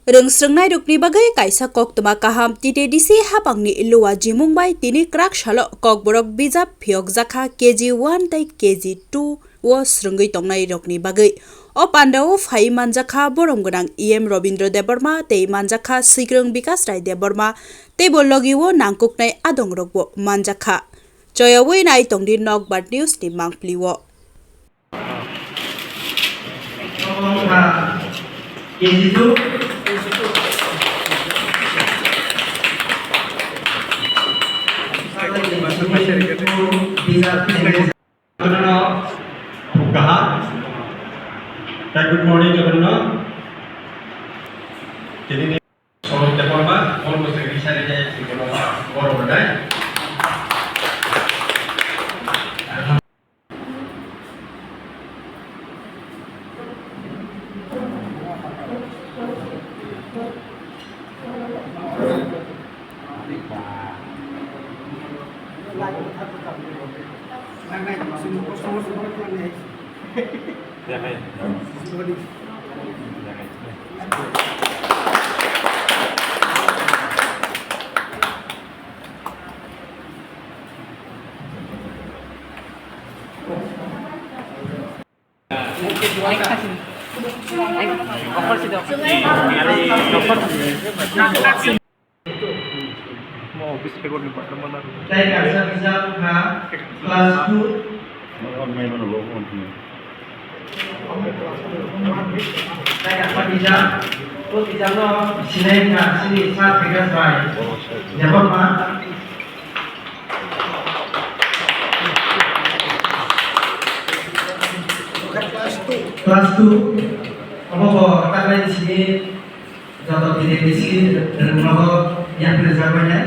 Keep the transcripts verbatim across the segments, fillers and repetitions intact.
Rwng srwngnairokni bagwi kaisa koktwma kaham. T T D C hapangni Luwa Jimung bai tini kwrak salo Kokborok bijap phiyokjakha K G one tei K G two o srwngwi tongnairokni bagwi. O pandao phaiwi manjakha borom gwnang E M Robindra Debbarma tei manjakha Swikrwng Bikash Rai Debbarma teibo logio nangkuknai adongrokbo manjakha. Choyawi nai tongdi Nokbar News ni mangpli o. Good morning, everyone. Sorok Debbarma, almost a recent day, you know, borok hwnai. Tei kaisa bijap wngkha class two. Tei kaisa bijap, o bijapno sinai wngkha chini sir Bikash Rai Debbarma. Class two. Obo bo taklaini simi joto bidai bisi rwngnogo yapri jabainai.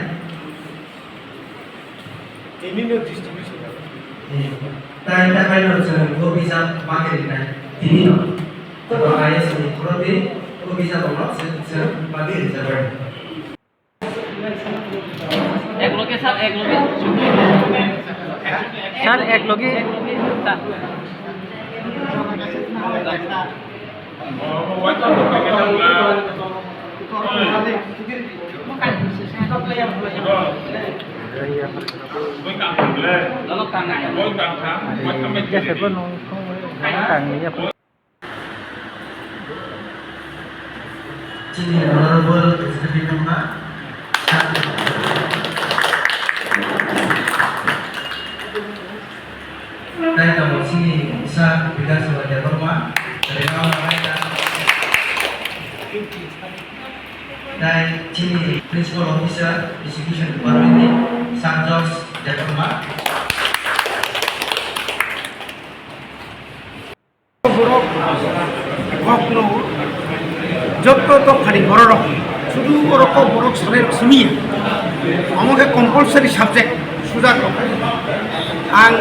Tini no distribution. Eh, tai taklaino chwng o bijap bagwi rwnai. Tini no. Joto I S ni khoroknwi o bijap rokno chwng, chwng bagwi rwjabainai. এক লগে স্যার, এক লগে। স্যার, এক লগে। Chini honorable president wngkha. Tai tabok chini sir Bikash Rai Debbarma, Rebang Rai. Tai chini principal officer, education department ni sir George Debbarma. Borok kokno jotto tokhani bororok sudu borok kok borok sanai rok simi ya. Omo khe compulsory subject sujak rok. Ang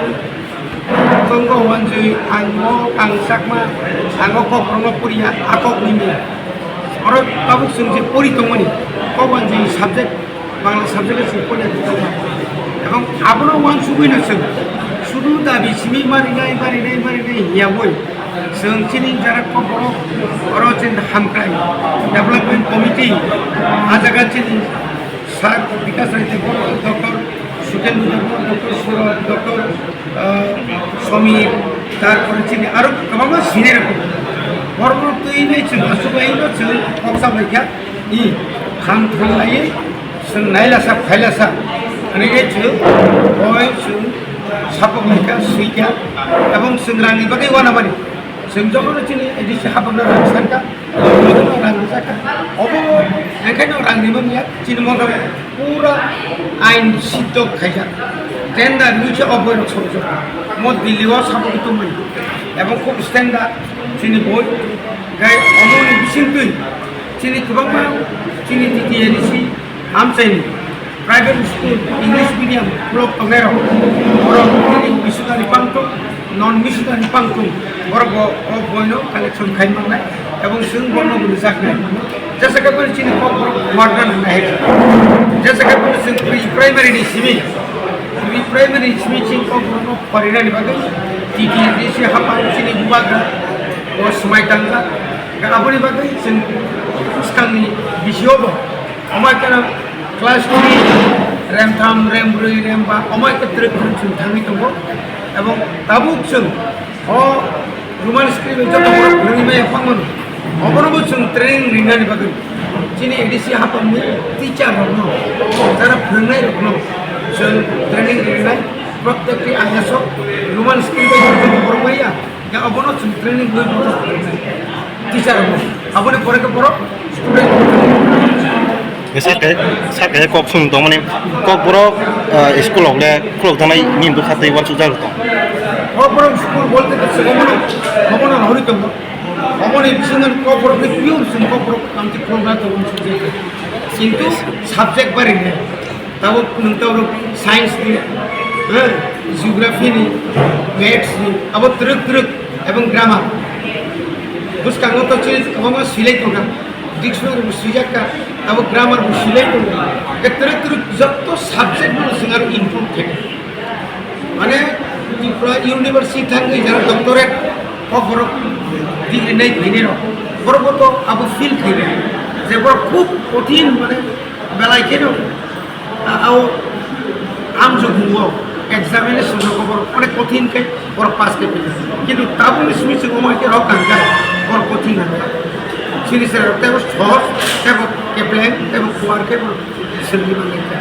Tongo Wanjui, ang mo, ang Chakma, ang o kok borokno poriya, a kok ni mia. Oro tabuk chwng je pori tongmani, kok Wanjui subject Bangla subject se pore. Ebong abono uansugwino chwng sudu dabi simi marinai, marinai, marinai hiya boi. Chwng chini jara kok borok oro chini hamkrai development committee, a jaga chini sir Bikash Rai Debbarma, Doctor Sukendra Debbarma, Doctor Suro, Doctor ah, Somir, tarpore chini aro kwbangma senior rok. Borokno twi nai chwng asugwi no chwng kok sabai kha, i, kham thang lai, chwng nailasa phailasa, ani khe chwng, oi chwng, sapok lai kha, swi kha, ebong chwng rangni bagwi uanamani. Chwng jotono chini A D C hapokna rang sankha, jotono rang rijak kha. Obo enkheno rang rima miya, chini monthok pura ain siddho khaijak. Tender rwi se o boirok sokjak. Mo Delhi o sapogwi tongmani. Ebong khub standard chini boi. Gai omoni bisingtwi chini kwbangma chini T T A D C amchaini private school, English medium, block tongnai rok, borok nini missionary pangtung, non missionary pangtung, borok bo o boino collection khai mangnai, ebong chwng bono bo rwjaknai. Jesa khe bono chini kok borok warna nangnai hai. Jesa khe bono chwng pre primary ni simi, pre primary ni simi chini kok borokno porinani bagwi T T A D C hapang chini bubagra o swmai tangjak. Aboni bagwi chwng swkangni bisio bo omo khe class three, rem tham, rem brwi, rem ba, omo khe twrwk twrwk chwng thangwi tongo. Ebong tabuk chwng o Roman script joto borok phwrwngwi maya phangmano. Obono bo chwng training rinani bagwi chini A D C hapangni teacher rokno, jara phwrwngnai rokno chwng training rinai. Protekti I A S o Roman script bai borok maya. Ya, abono chwng training bai borok teacher rokno. Aboni pore khe borok student. Sake, sake kok sung tong mani kok borok, ah, school ok le khulok janai nim dukha tei wansuk jar tong. Kok borok school bolte khe chwng omono, omono hori tongo. Omoni bisingo kok borok ni pure chwng kok borok kamti khulok na tongo. Kintu subject bari ne. Tabuk nwng tabuk science ni, eh, geography ni, maths ni, abo twrwk twrwk, ebong grammar. Bwskango to chini kwbangma swilai tongkha, dictionary bo swijak kha, tabuk grammar bo swilai tongkha. Ke twrwk twrwk jotto subject no chwng aro improve khe. Mane Tripura University thangwi jara doctorate o borok degree nai phainai rok, borok bo to abo feel khainai je borok khub kothin mane belai kheno, a-, ao amjok mungo examination rok borok onek kothin khe borok pass khe phaikha. Kintu tabukni simi chwng omo khe rok kangkha borok kothin nangkha. Chini sir tebo sohoj, tebo kepleng, tebo kuar khe borok simi manlaikha.